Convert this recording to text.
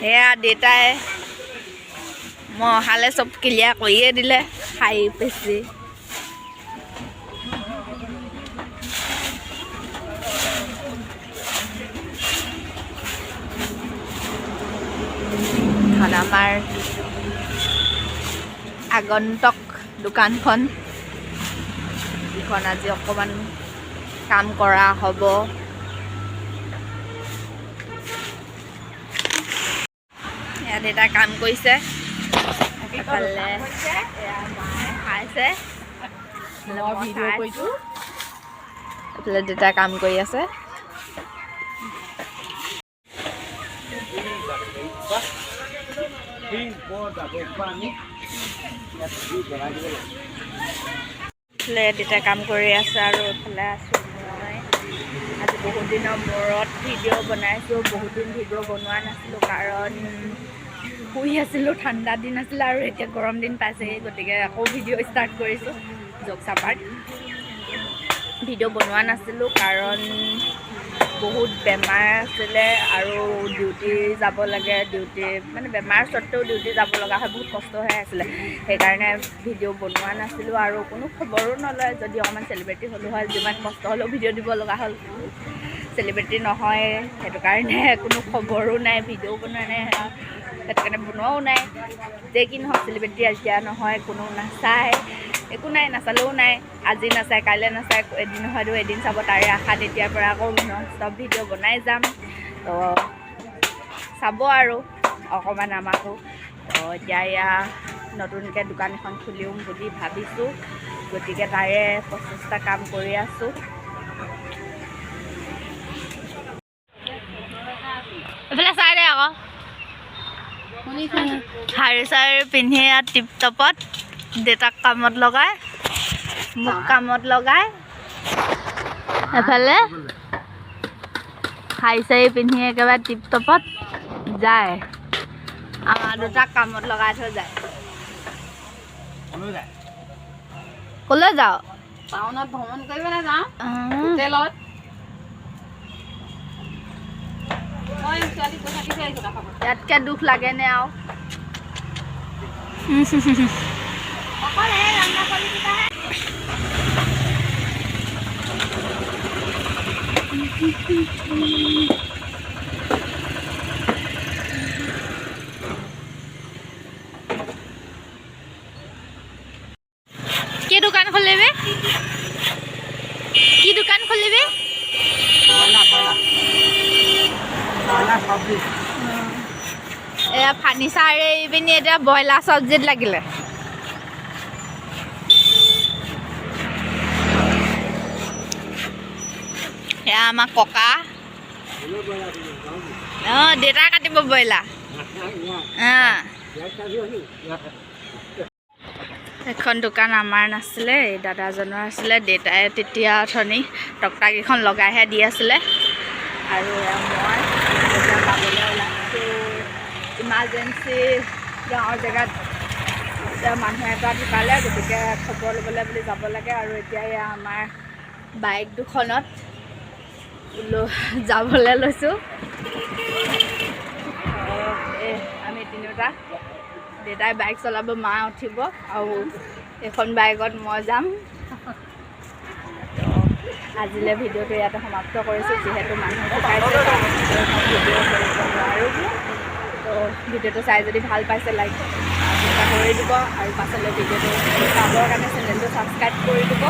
এয়া দেউতাই মই অহালে চব ক্লিয়াৰ কৰিয়ে দিলে, সাৰি পেচি। এখন আমাৰ আগন্তক দোকানখন, যিখন আজি অকণমান কাম কৰা হ'ব। ইয়াত দেউতা কাম কৰিছে, এফালে এয়া মায়ে খাইছে, মই ভিডিঅ' কৰিছোঁ। এফালে দেউতাই কাম কৰি আছে। এইফালে দেউতাই কাম কৰি আছে আৰু এইফালে আছোঁ মই। আজি বহুত দিনৰ মূৰত ভিডিঅ' বনাইছোঁ। বহুত দিন ভিডিঅ' বনোৱা নাছিলোঁ, কাৰণ শুই আছিলোঁ, ঠাণ্ডা দিন আছিলে আৰু এতিয়া গৰম দিন পাইছেহি, গতিকে আকৌ ভিডিঅ' ষ্টাৰ্ট কৰিছোঁ। জোক চাপাৰ্ট ভিডিঅ' বনোৱা নাছিলোঁ, কাৰণ বহুত বেমাৰ আছিলে আৰু ডিউটি যাব লাগে। ডিউটি মানে বেমাৰ স্বত্তেও ডিউটি যাব লগা হয়, বহুত কষ্ট হৈ আছিলে, সেইকাৰণে ভিডিঅ' বনোৱা নাছিলোঁ আৰু কোনো খবৰো নলয়। যদি অকণমান চেলিব্ৰিটি হ'লোঁ হয়, যিমান কষ্ট হ'লেও ভিডিঅ' দিব লগা হ'ল। চেলিব্ৰিটি নহয়, সেইটো কাৰণে কোনো খবৰো নাই, ভিডিঅ' বনোৱা নাই, সেইটো কাৰণে বনোৱাও নাই। যে কি নহওক, চেলিব্ৰিটি এতিয়া নহয়, কোনো নাচায়, একো নাই, নাচালেও নাই। আজি নাচায়, কাইলৈ নাচায়, এদিন হয়তো এদিন চাব, তাৰে আশাত এতিয়াৰ পৰা আকৌ নন ষ্টপ ভিডিঅ' বনাই যাম। তো চাব আৰু অকণমান আমাকো। তো এতিয়া এয়া নতুনকৈ দোকান এখন খুলিম বুলি ভাবিছোঁ, গতিকে তাৰে প্ৰচেষ্টা কাম কৰি আছোঁ। এইফালে চাই দে আকৌ। শাৰী চাৰী পিন্ধি ইয়াত টিপ টপত দেউতাক কামত লগাই, মোক কামত লগাই, এফালে শাৰী চাৰী পিন্ধি একেবাৰে টিপ টপত যায়, আমাৰ দুটাক কামত লগাই থৈ যায়। ক'লৈ যাওঁ? টাউনত ভ্ৰমণ কৰিবলৈ যাওঁ, হোটেলত। মই ছোৱালীক পইচা দি থৈ আহিছোঁ কাষত। ইয়াতকৈ দুখ লাগেনে আৰু? অকল এই ৰঙা ছোৱালীকেইটাহে। কি দোকান খুলিবি? কি দোকান খুলিবি? এয়া ফাৰ্নিচাৰ এৰি পিনি এতিয়া ব্ৰইলাৰ চব্জিত লাগিলে। এয়া আমাৰ ককা। অঁ, দেউতা কাটিব ব্ৰইলাৰ। অঁ, এখন দোকান আমাৰ নাছিলে, এই দাদাজনৰ আছিলে। দেউতাই তেতিয়া অথনি তক্তাকেইখন লগাইহে দি আছিলে। আৰু এয়া মই এতিয়া যাবলৈ ওলাইছোঁ। ইমাৰ্জেঞ্চি গাঁৱৰ জেগাত এতিয়া মানুহ এটা ঢুকালে, গতিকে খবৰ ল'বলৈ বুলি যাব লাগে। আৰু এতিয়া এয়া আমাৰ বাইক দুখনত যাবলৈ লৈছোঁ। এই আমি তিনিওটা, দেউতাই বাইক চলাব, মা উঠিব আৰু এইখন বাইকত মই যাম। তো আজিলৈ ভিডিঅ'টো ইয়াতে সমাপ্ত কৰিছোঁ, যিহেতু মানুহ ঢুকাইছে, ভিডিঅ' কৰিব নোৱাৰোঁ। তো ভিডিঅ'টো চাই যদি ভাল পাইছে, লাইক এটা কৰি দিব আৰু পাছলৈ ভিডিঅ'টো চাবৰ কাৰণে চেনেলটো ছাবস্ক্ৰাইব কৰি দিব।